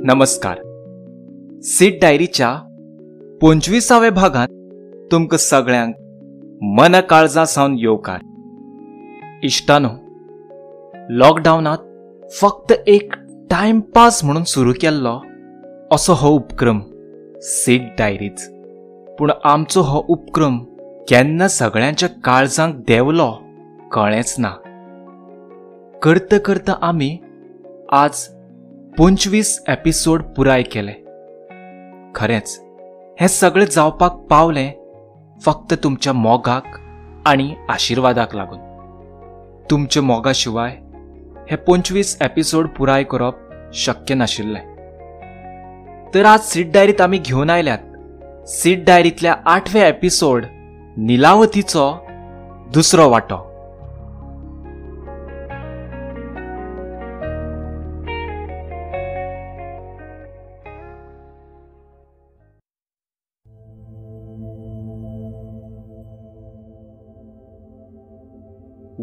नमस्कार. सीट डायरीच्या 25व्या भागात तुमकां सगळ्यांक मन काळजा सावन येवकार. इश्टानो, लॉकडावनात फक्त एक टायमपास म्हणून सुरू केल्लो असो हो उपक्रम सीट डायरीज. पूण आमचो हो उपक्रम केन्ना सगळ्यांच्या काळजांक देंवलो कळ्ळेंच ना. करता करता आमी आज 25 एपिसोड पुराय केले. खरेंच हें सगळें जावपाक पावलें फक्त तुमच्या मोगाक आनी आशिर्वादाक लागून. तुमच्या मोगा शिवाय हे 25 एपिसोड पुराय करप शक्य नाशिल्लें. तर आज सीट डायरीत आमी घेवन आयल्यात सीट डायरींतल्या 8व्या एपिसोड निलावतीचो दुसरो वांटो.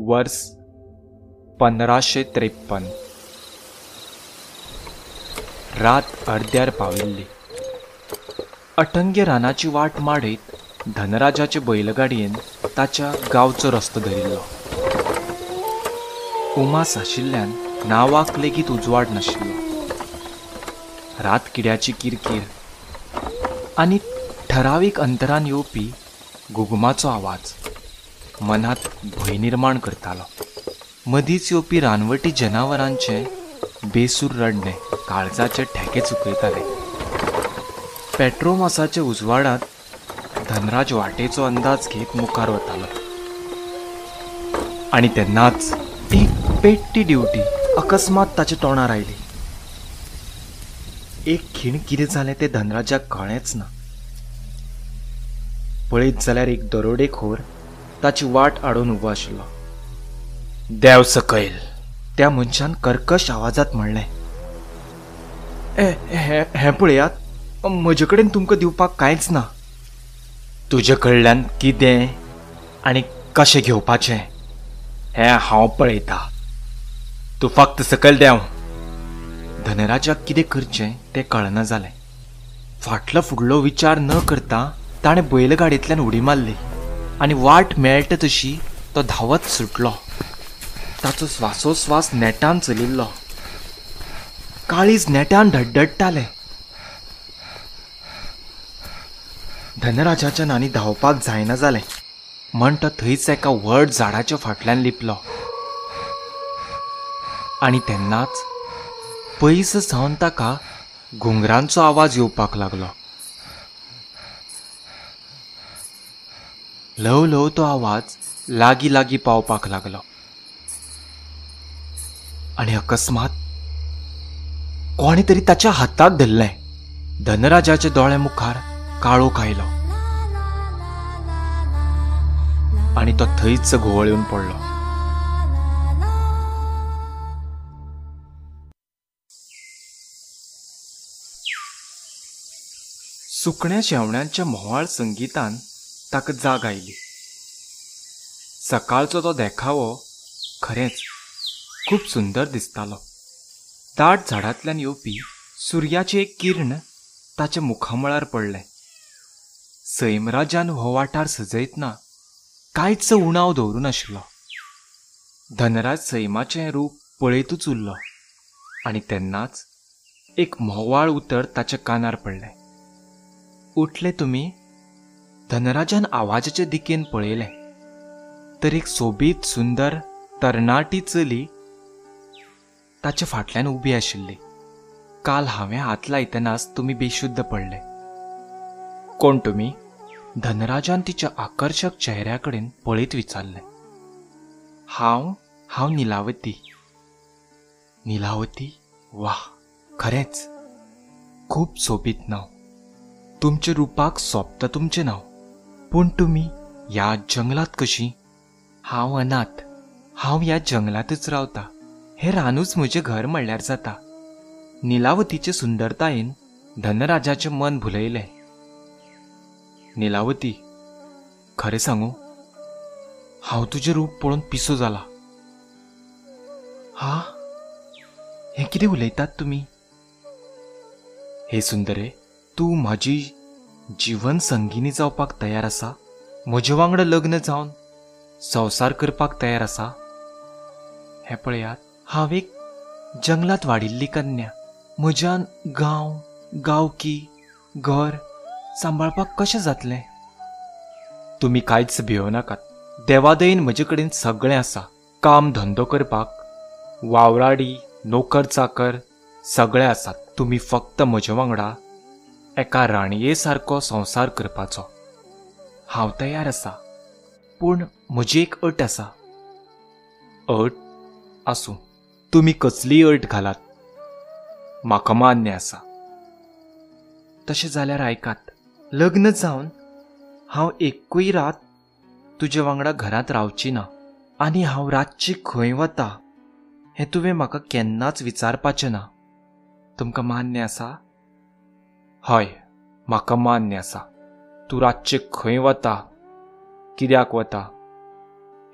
वर्स 1553. रात अर्द्यार पाविल्ली. अटंग्य रानाची वाट माडयत धनराजाचे बैलगाडयेन ताच्या गांवचो रस्तो धरिल्लो. उमास आशिल्ल्यान नांवाक लेगीत उजवाड नाशिल्लो. रात किड्याची किरकीर आनी ठरावीक अंतरान येवपी घुगमाचो आवाज मनात भंय निर्माण करतालो. मदींच येवपी रानवटी जनावरांचे बेसूर रडणे काळजाचे ठेके चुकयताले. पेट्रोमासाच्या उजवाडांत धनराज वाटेचो अंदाज घेत मुखार वतालो. आनी तेन्नाच एक पेट्टी ड्युटी अकस्मात ताच्या तोंडार आयली. एक खीण कितें जालें तें धनराजाक कळ्ळेंच ना. पळयत जाल्यार एक दरोडेखोर ताची वाट आडोवन उबो आशिल्लो. देव सकयल, त्या मनशान कर्कश आवाजात म्हणलें. ए हें पळयात, म्हजे कडेन तुमकां दिवपाक कांयच ना. तुजे कडल्यान कितें आनी कशें घेवपाचें हें हांव पळयता. तूं फक्त सकयल देंव. धनराजाक कितें करचें तें कळना जालें. फाटलो फुडलो विचार न करता ताणें बैलगाडयेंतल्यान उडी मारली आनी वाट मेळटा तशी तो धांवत सुटलो. ताचो श्वासोश्वास नेटान चलिल्लो. काळीज नेटान धडधडटालें. धनराजाच्यान आनी धांवपाक जायना जालें म्हण तो थंयच एका व्हड झाडाच्या फाटल्यान लिपलो. आनी तेन्नाच पयस सावन ताका घुंगरांचो आवाज येवपाक लागलो. ल्हव ल्हव तो आवाज लागीं लागीं पावपाक लागलो. आनी अकस्मात कोणें तरी ताच्या हाताक धरलें. धनराजाच्या दोळ्या मुखार काळोख आयलो आनी तो थंयच घुंवळ येवन पडलो. सुकण्या शेवण्यांच्या म्होंवाळ संगीतान ताका जाग आयली. सकाळचो तो देखावो खरेंच खूब सुंदर दिसतालो. दाट झाडांतल्यान येवपी सुर्याचें एक किर्ण ताच्या मुखामळार पडलें. सैमराजान हो वाठार सजयतना कांयच उणाव दवरूं नाशिल्लो. धनराज सैमाचें रूप पळयतूच उरलो आनी तेन्नाच एक म्होंवाळ उतर ताच्या कानार पडलें. उठले तुमी? धनराजान आवाजाचे दिकेन पळयलें तर एक सोबीत सुंदर तरणाटी चली ताच्या फाटल्यान उबी आशिल्ली. काल हांवें हात लायतनाच तुमी बेशुद्ध पडले. कोण तुमी? धनराजान तिच्या आकर्शक चेहऱ्या कडेन पळयत विचारलें. हांव निलावती. निलावती? वाह, खरेंच खूब सोबीत नांव. तुमच्या रुपाक सोबता तुमचें नांव. पूण तुमी ह्या जंगलात कशीं? हांव अनाथ. हांव ह्या जंगलांतच रावता. हें रानूच म्हजें घर म्हणल्यार जाता. निलावतीचे सुंदरतायेन धनराजाचें मन भुलयलें. निलावती, खरें सांगू, हांव तुजें रूप पळोवन पिसो जाला. हा, हें कितें उलयतात तुमी? हे सुंदरे, तूं म्हाजी जिवन संगिनी जावपाक तयार आसा? म्हजे वांगडा लग्न जावन संवसार करपाक तयार आसा? हें पळयात, हांव एक जंगलांत वाडिल्ली कन्या. म्हज्यान गांव, गांवकी, घर सांबाळपाक कशें जातलें? तुमी कांयच भियो नाकात. देवादयेन म्हजे कडेन सगळें आसा. काम धंदो करपाक, वावराडी, नोकर चाकर सगळे आसात. तुमी फक्त म्हजे वांगडा एका राणये सारको संवसार करपाचो. हांव तयार आसा, पूण म्हजी एक अट आसा. अट? आसूं, तुमी कसलीय अट घालात, म्हाका मान्य आसा. तशें जाल्यार आयकात, लग्न जावन हांव एकूय रात तुजे वांगडा घरांत रावची ना आनी हांव रातची खंय वता हें तुवें म्हाका केन्नाच विचारपाचें ना. तुमकां मान्य आसा? हय, म्हाका मान्य आसा. तूं रातचें खंय वता, कित्याक वता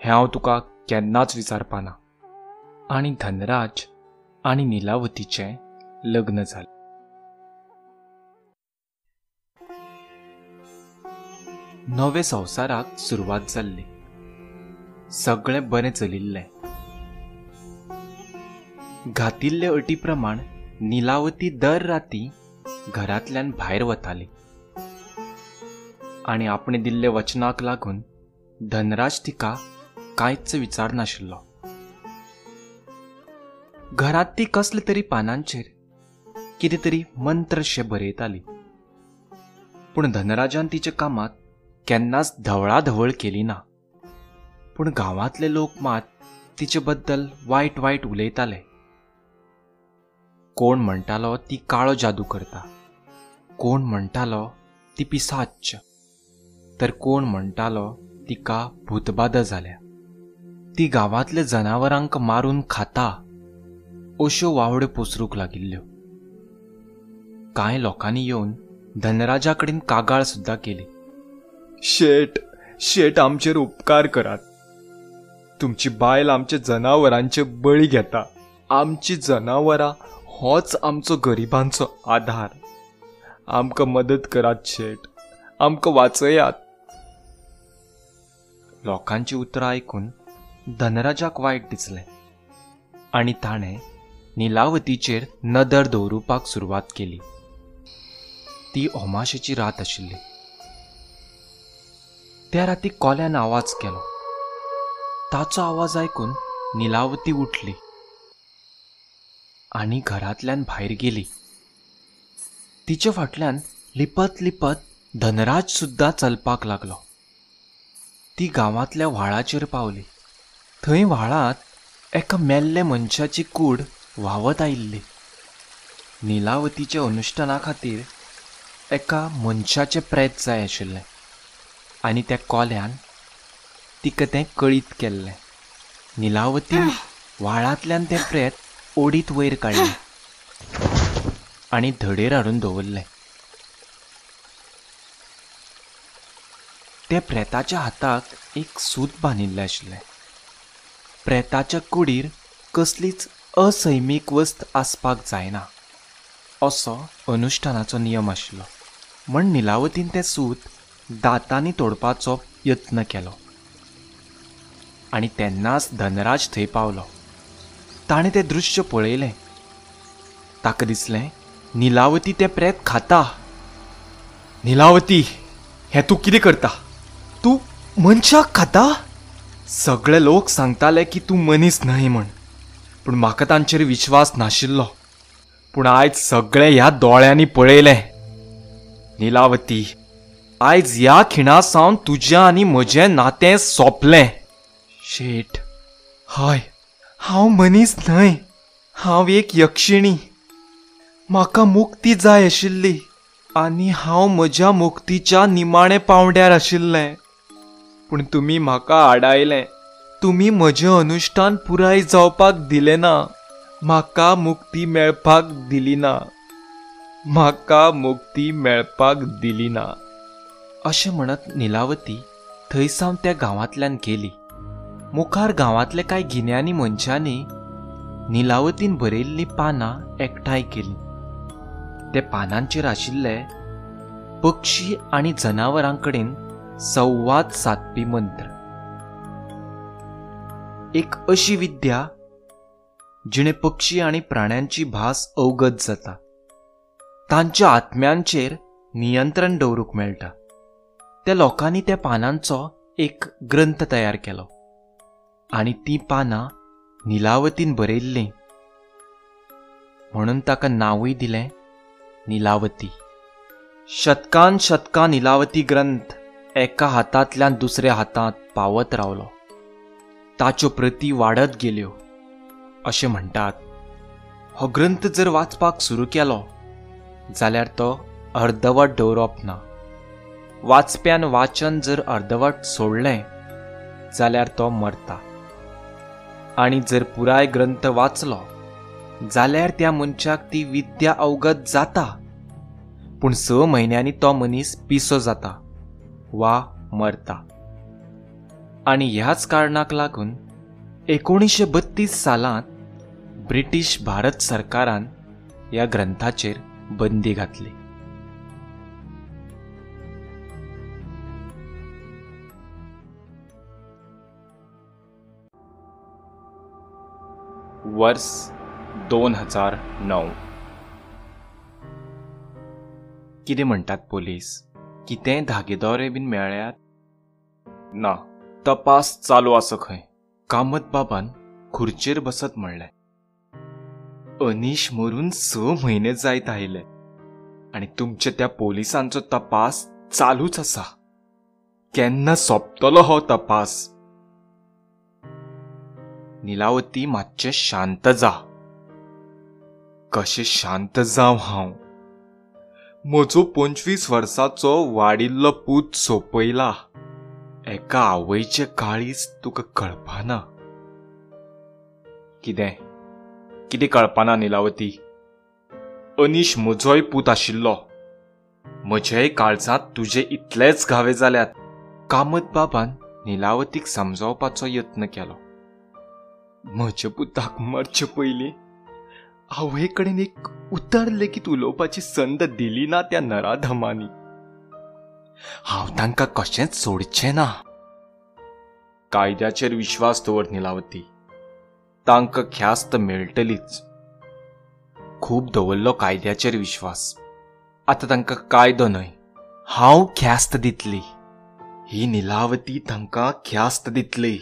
हें हांव तुका केन्नाच विचारपाना. आनी धनराज आनी निलावतीचें लग्न जालें. नवे संवसाराक सुरवात जाल्ली. सगळें बरें चलिल्लें. घातिल्ले अटी प्रमाण निलावती दर राती घरांतल्यान भायर वताली आनी आपणे दिल्ले वचनाक लागून धनराज तिका कांयच विचारनाशिल्लो. घरांत ती कसले तरी पानांचेर कितें तरी मंत्रशे बरयताली, पूण धनराजान तिच्या कामांत केन्नाच धवळाधवळ केली ना. पूण गांवांतले लोक मात तिचे बद्दल वायट वायट उलयताले. कोण म्हणटालो ती काळो जादू करता, कोण म्हणटालो ती पिसाच्च, तर कोण म्हणटालो तिका भूतबाधा जाल्या, ती गांवांतल्या जनावरांक मारून खाता, अश्यो वावड्यो पसरूंक लागिल्ल्यो. कांय लोकांनी येवन धनराजा कडेन कागाळ सुद्दां केली. शेट, शेट, आमचेर उपकार करात. तुमची बायल आमच्या जनावरांचे बळी घेता. आमची जनावरां होच आमचो गरिबांचो आधार. आमकां मदत करात शेट, आमकां वाचयात. लोकांची उतरां आयकून धनराजाक वायट दिसलें आनी ताणें निलावतीचेर नदर दवरुपाक सुरवात केली. ती अमाशेची रात आशिल्ली. त्या राती कोल्यान आवाज केलो. ताचो आवाज आयकून निलावती उठली आनी घरांतल्यान भायर गेली. तिचे फाटल्यान लिपत लिपत धनराज सुद्दां चलपाक लागलो. ती गांवांतल्या व्हाळाचेर पावली. थंय व्हाळांत एका मेल्ले मनशाची कूड व्हांवत आयिल्ली. निलावतीच्या अनुश्ठाना खातीर एका मनशाचें प्रेत जाय आशिल्लें आनी त्या कोल्यान तिका तें कळीत केल्लें. निलावतीन व्हाळांतल्यान तें प्रेत ओडीत वयर काडलें आनी धडेर हाडून दवरलें. त्या प्रेताच्या हाताक एक सूत बांदिल्लें आशिल्लें. प्रेताच्या कुडीर कसलीच असैमीक वस्त आसपाक जायना असो अनुश्ठानाचो नियम आशिल्लो. म्हण निलावतीन तें सूत दातांनी तोडपाचो यत्न केलो आनी तेन्नाच धनराज थंय पावलो. ताणें तें दृश्य पळयलें. ताका दिसलें निलावती तें प्रेत खाता. निलावती, हें तूं कितें करता? तूं मनशाक खाता? सगळे लोक सांगताले की तूं मनीस न्हय म्हण, पूण म्हाका तांचेर विश्वास नाशिल्लो. पूण आयज सगळें ह्या दोळ्यांनी पळयलें. निलावती, आयज ह्या खिणा सावन तुजें आनी म्हजें नातें सोंपलें. शेट, हय, हांव मनीस न्हय, हांव एक यक्षिणी. म्हाका मुक्ती जाय आशिल्ली आनी हांव म्हज्या मुक्तीच्या निमाणे पांवड्यार आशिल्लें, पूण तुमी म्हाका आडायलें. तुमी म्हजें अनुश्ठान पुराय जावपाक दिलें ना. म्हाका मुक्ती मेळपाक दिली ना. म्हाका मुक्ती मेळपाक दिली ना. अशें म्हणत निलावती थंयसावन त्या गांवांतल्यान गेली. मुखार गांवांतले कांय गिन्यानी मनशांनी निलावतीन बरयल्लीं पानां एकठांय केलीं. ते पानांचेर आशिल्ले पक्षी आनी जनावरांकडेन संवाद सादपी मंत्र. एक अशी विद्या जिणे पक्षी आनी प्राण्यांची भास अवगत जाता, तांच्या आत्म्यांचेर नियंत्रण दवरूंक मेळटा. त्या लोकांनी त्या पानांचो एक ग्रंथ तयार केलो आनी तीं पानां निलावतीन बरयल्लीं म्हणून ताका नांवूय दिलें निलावती. शतकान शतकां निलावती ग्रंथ एका हातांतल्यान दुसऱ्या हातांत पावत रावलो. ताच्यो प्रती वाडत गेल्यो. अशें म्हणटात, हो ग्रंथ जर वाचपाक सुरू केलो जाल्यार तो अर्दवट दवरप ना. वाचप्यान वाचन जर अर्दवट सोडलें जाल्यार तो मरता, आनी जर पुराय ग्रंथ वाचलो जाल्यार त्या मनशाक ती विद्या अवगत जाता, पूण 6 म्हयन्यांनी तो मनीस पिसो जाता वा मरता. आनी ह्याच कारणाक लागून 1932 सालांत ब्रिटीश भारत सरकारान ह्या ग्रंथाचेर बंदी घातली. वर्स 2009. कितें म्हणटात पोलीस? कितेंय धागेदोरे बीन मेळ्ळ्यात? ना, तपास चालू आसा खंय. कामत बाबान खुर्चेर बसत म्हणलें, अनीश मरून 6 म्हयने जायत आयले आनी तुमच्या त्या पोलिसांचो तपास चालूच आसा. केन्ना सोंपतलो हो तपास? निलावती, मातशें शांत जा. कशें शांत जावं हांव? म्हजो 25 वर्सांचो वाडिल्लो पूत सोंपयला. एका आवयचें काळीज तुका कळपाना. कितें कितें कळपाना निलावती? अनीश म्हजोय पूत आशिल्लो. म्हज्याय काळजांत तुजे इतलेच घावे जाल्यात. कामत बाबान निलावतीक समजावपाचो यत्न केलो. म्हज्या पुताक मरचे पयलीं आवय कडेन एक उतर लेगीत उलोवपाची संद दिली ना त्या नराधमांनी. हांव तांकां कशेंच सोडचें ना. कायद्याचेर विश्वास दवर निलावती, तांकां ख्यास्त मेळटलीच. खूब दवरलो कायद्याचेर विश्वास, आतां तांकां कायदो न्हय, हांव ख्यास्त दितली. ही निलावती तांकां ख्यास्त दितली.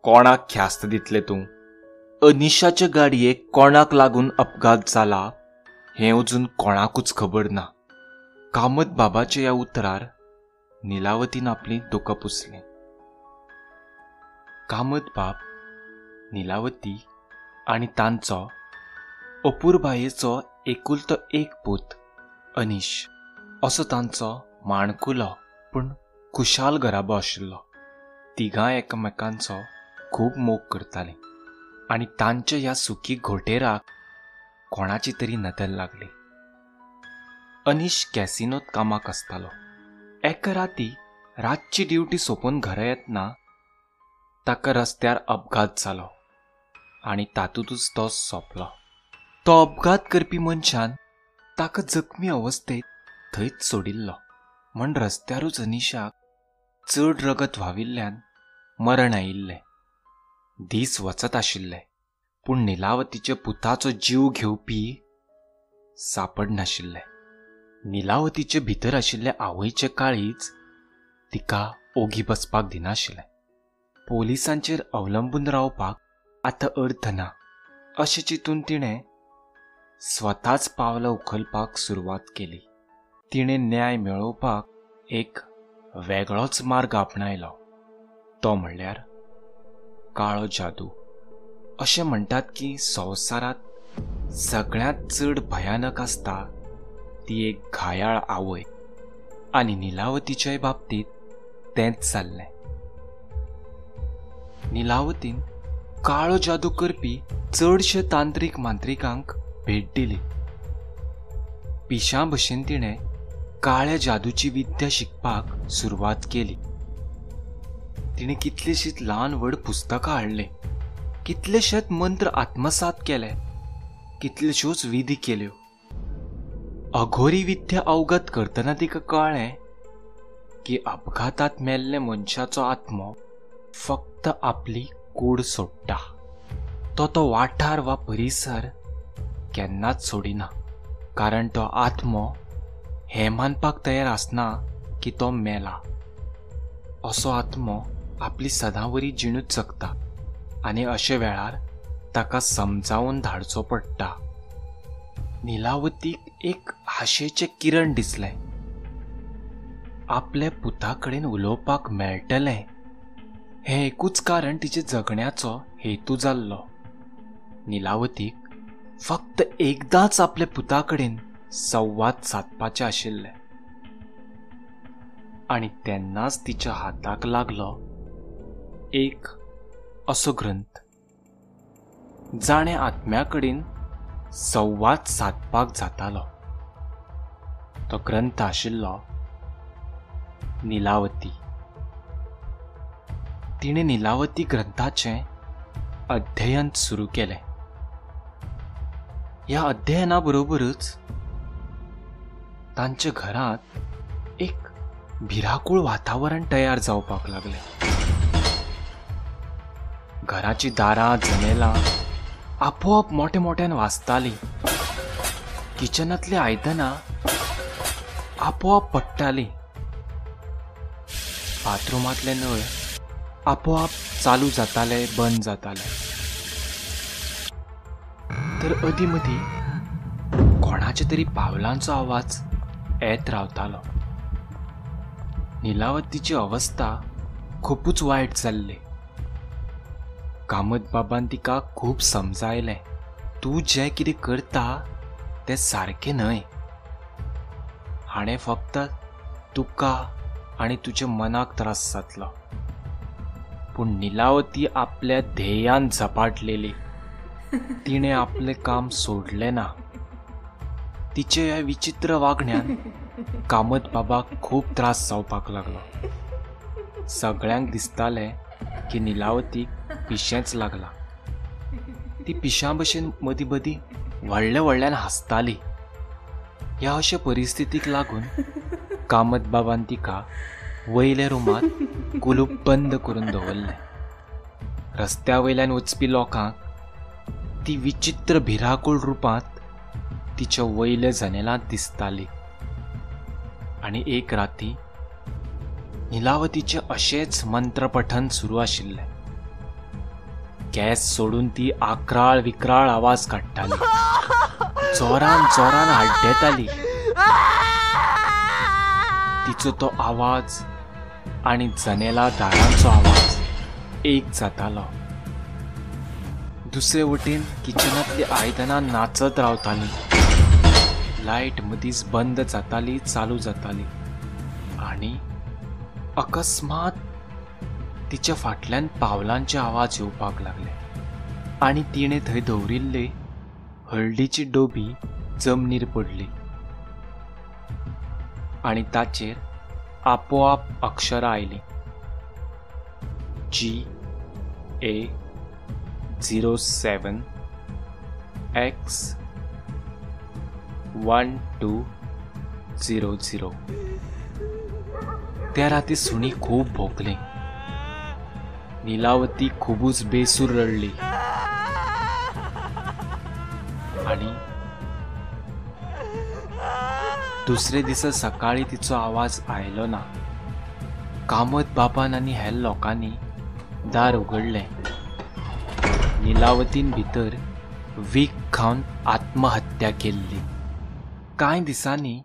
कोणाक ख्यास्त दितले तूं? अनिशाचे गाडयेक कोणाक लागून अपघात जाला हें अजून कोणाकूच खबर ना. कामत बाबाच्या ह्या उतरार निलावतीन आपली दुकां पुसलीं. कामत बाब, निलावती आनी तांचो अपुरबायेचो एकुलतो एक पूत अनीश असो तांचो माणकुलो पूण खुशाल घराबो आशिल्लो. तिगां एकामेकांचो खूब मोग करतालीं आनी तांच्या ह्या सुखी घोटेराक कोणाची तरी नदर लागली. अनीश कॅसिनोत कामाक आसतालो. एका राती रातची ड्युटी सोंपून घरा येतना ताका रस्त्यार अपघात जालो आनी तातूंतच तो सोंपलो. तो अपघात करपी मनशान ताका जखमी अवस्थेत थंयच सोडिल्लो म्हण रस्त्यारूच अनिशाक चड रगत व्हांविल्ल्यान मरण आयिल्लें. दीस वचत आशिल्ले पूण निलावतीच्या पुताचो जीव घेवपी सापडनाशिल्ले. निलावतीचे भितर आशिल्ले आवयचें काळीज तिका ओगी बसपाक दिनाशिल्लें. पोलिसांचेर अवलंबून रावपाक आतां अर्थ ना अशें चिंतून तिणें स्वताच पावलां उखलपाक सुरवात केली. तिणें न्याय मेळोवपाक एक वेगळोच मार्ग आपणायलो, तो म्हणल्यार काळो जादू. अशें म्हणटात की संवसारांत सगळ्यांत चड भयानक आसता ती एक घायाळ आवय, आनी निलावतीच्याय बाबतींत तेंच जाल्लें. निलावतीन काळो जादू करपी चडशे तांत्रीक मांत्रिकांक भेट दिली. पिशां भशेन तिणें काळ्या जादूची विद्या शिकपाक सुरवात केली. तिणें कितलींशींच ल्हान व्हड पुस्तकां हाडलीं. कितलेशेच मंत्र आत्मसात केले, कितलेश्योच विधी केल्यो. अघोरी विद्या अवगत करतना तिका कळ्ळें की अपघातात मेल्ले मनशाचो आत्मो फक्त आपली कूड सोडटा, तो तो वाठार वा परिसर केन्नाच सोडिना, कारण तो आत्मो हें मानपाक तयार आसना की तो मेला. असो आत्मो आपली सदांवरी जिणूच जगता आनी अशे वेळार ताका समजावन धाडचो पडटा. निलावतीक एक आशेचें किरण दिसलें. आपल्या पुता कडेन उलोवपाक मेळटलें हें एकूच कारण तिचे जगण्याचो हेतू जाल्लो. निलावतीक फक्त एकदांच आपल्या पुता कडेन संवाद सादपाचे आशिल्ले आनी तेन्नाच तिच्या हाताक लागलो एक असो ग्रंथ जाणें आत्म्या कडेन संवाद सादपाक जातालो. तो ग्रंथ आशिल्लो निलावती. तिणें निलावती ग्रंथाचें अध्ययन सुरू केलें. ह्या अध्ययना बरोबरच तांच्या घरांत एक भिराकूळ वातावरण तयार जावपाक लागलें. घराची दारां जनेलां आपोआप मोठ्या मोठ्यान वाजतालीं. किचनांतलीं आयदनां आपोआप पडटालीं. बाथरुमांतले नळ आपोआप चालू जाताले, बंद जाताले. तर अदीं मदीं कोणाच्या तरी पावलांचो आवाज येत रावतालो. निलावतीची अवस्था खुबूच वायट जाल्ली. कामत बाबान तिका खूब समजायलें, तूं जें कितें करता तें सारकें न्हय, हाणें फक्त तुका आनी तुज्या मनाक त्रास जातलो. पूण निलावती आपल्या ध्येयान झपाटलेली. तिणें आपलें काम सोडलें ना. तिचे ह्या विचित्र वागण्यान कामत बाबाक खूब त्रास जावपाक लागलो. सगळ्यांक दिसतालें की निलावतीक पिशेंच लागलां. ती पिशां भशेन मदीं मदीं व्हडल्या व्हडल्यान हांसताली. ह्या अशे परिस्थितीक लागून कामत बाबान तिका वयल्या रुमांत कुलूप बंद करून दवरलें. रस्त्या वयल्यान वचपी लोकांक ती विचित्र भिराकूळ रुपांत तिच्या वयल्या जनेलांत दिसताली. आनी एक राती निलावतीचें अशेंच मंत्रपठन सुरू आशिल्लें. गॅस सोडून ती आक्राळ विक्राळ आवाज काडटाली, जोरान जोरान आड्डेताली. तिचो तो आवाज आनी जनेला दारांचो आवाज एक जातालो. दुसरे वटेन किचनांतलीं आयदनां नाचत रावतालीं. लायट मदींच बंद जाताली, चालू जाताली आनी अकस्मात तिच्या फाटल्यान पावलांचे आवाज येवपाक लागले आनी तिणें थंय दवरिल्ली हळदीची डोबी जमनीर पडली आनी ताचेर आपोआप अक्षरां आयलीं, GA 07 X 12 00. त्या राती सुणी खूब भोंकली. निलावती खुबूच बेसूर रडली आनी दुसरे दिसा सकाळी तिचो आवाज आयलो ना. कामत बाबान आनी हेर लोकांनी दार उगडलें. निलावतीन भितर वीख खावन आत्महत्या केल्ली. कांय दिसांनी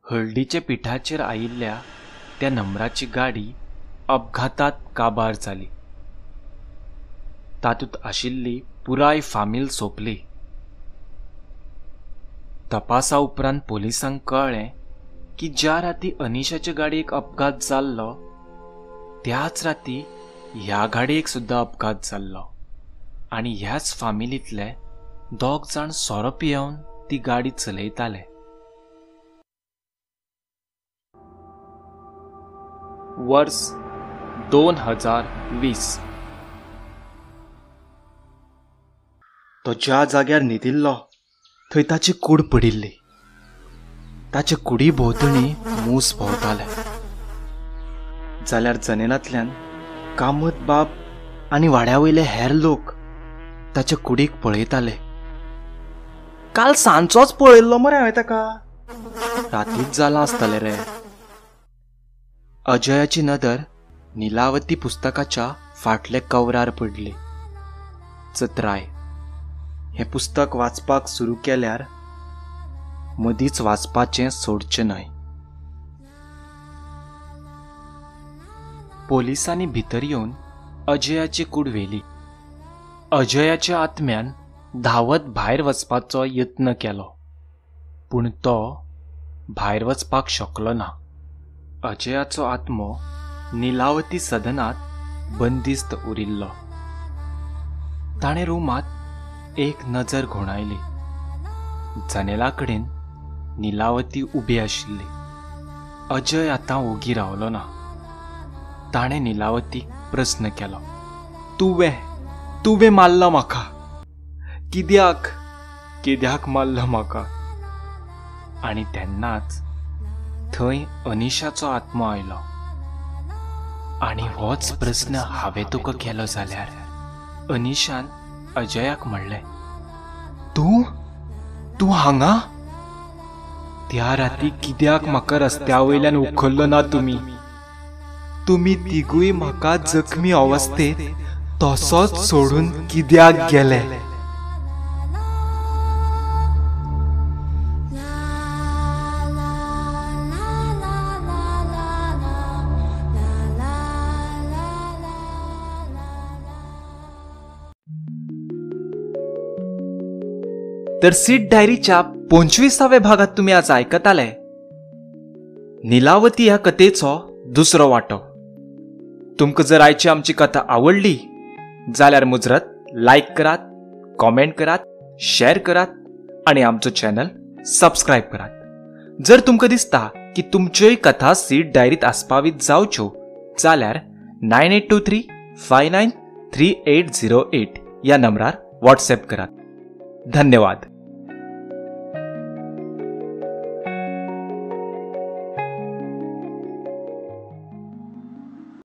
हळदीच्या पिठाचेर आयिल्ल्या त्या नंबराची गाडी अपघातात काबार जाली. तातूंत आशिल्ली पुराय फामील सोंपली. तपासा उपरांत पोलिसांक कळ्ळें की ज्या राती अनिशाचे गाडयेक अपघात जाल्लो त्याच राती ह्या गाडयेक सुद्दां अपघात जाल्लो आनी ह्याच फामिलींतले दोग जाण सोरो पियेवन ती गाडी चलयताले. वर्स 2020. तो ज्या जाग्यार न्हिदिल्लो थंय ताची कूड पडिल्ली. ताचे कुडी भोंवतणी मूस भोंवताले. जाल्यार जनेलांतल्यान कामत बाब आनी वाड्या वयले हेर लोक ताच्या कुडीक पळयताले. काल सांजचोच पळयल्लो मरे हांवें ताका, रातीच जालां आसतलें रे. अजयाची नदर निलावती पुस्तकाच्या फाटल्या कवरार पडली. चत्राय, हें पुस्तक वाचपाक सुरू केल्यार मदींच वाचपाचें सोडचें न्हय. पोलिसांनी भितर येवन अजयाची कूड व्हेली. अजयाच्या आत्म्यान धांवत भायर वचपाचो यत्न केलो, पूण तो भायर वचपाक शकलो ना. अजयाचो आत्मो निलावती सदनांत बंदिस्त उरिल्लो. ताणें रुमांत एक नजर घुंवडायली. जनेला कडेन निलावती उबी आशिल्ली. अजय आतां ओगी रावलो ना. ताणें निलावतीक प्रस्न केलो, तुवें मारलो म्हाका, कित्याक कित्याक मारलो म्हाका? आनी तेन्नाच थंय अनिशाचो आत्मो आयलो. आनी होच प्रस्न हांवें तुका केलो जाल्यार? अनिशान अजयाक म्हणलें, तूं तूं हांगा? त्या राती कित्याक म्हाका रस्त्या वयल्यान उखल्लो ना तुमी? तुमी तिगूय म्हाका जखमी अवस्थेत तसोच सोडून कित्याक गेले? तर सीट डायरीच्या 25व्या भागात तुम्ही आज ऐकत आले निलावती ह्या कथेचो दुसरो वांटो. तुमकां जर आयची आमची कथा आवडली जाल्यार मुजरत लायक करात, कॉमेंट करात, शेअर करात आनी आमचो चॅनल सबस्क्रायब करात. जर तुमकां दिसता की तुमच्योय कथा सीट डायरीत आस्पावीत जावच्यो जाल्यार 9823 593808 ह्या नंबरार व्हॉट्सएप करात. धन्यवाद.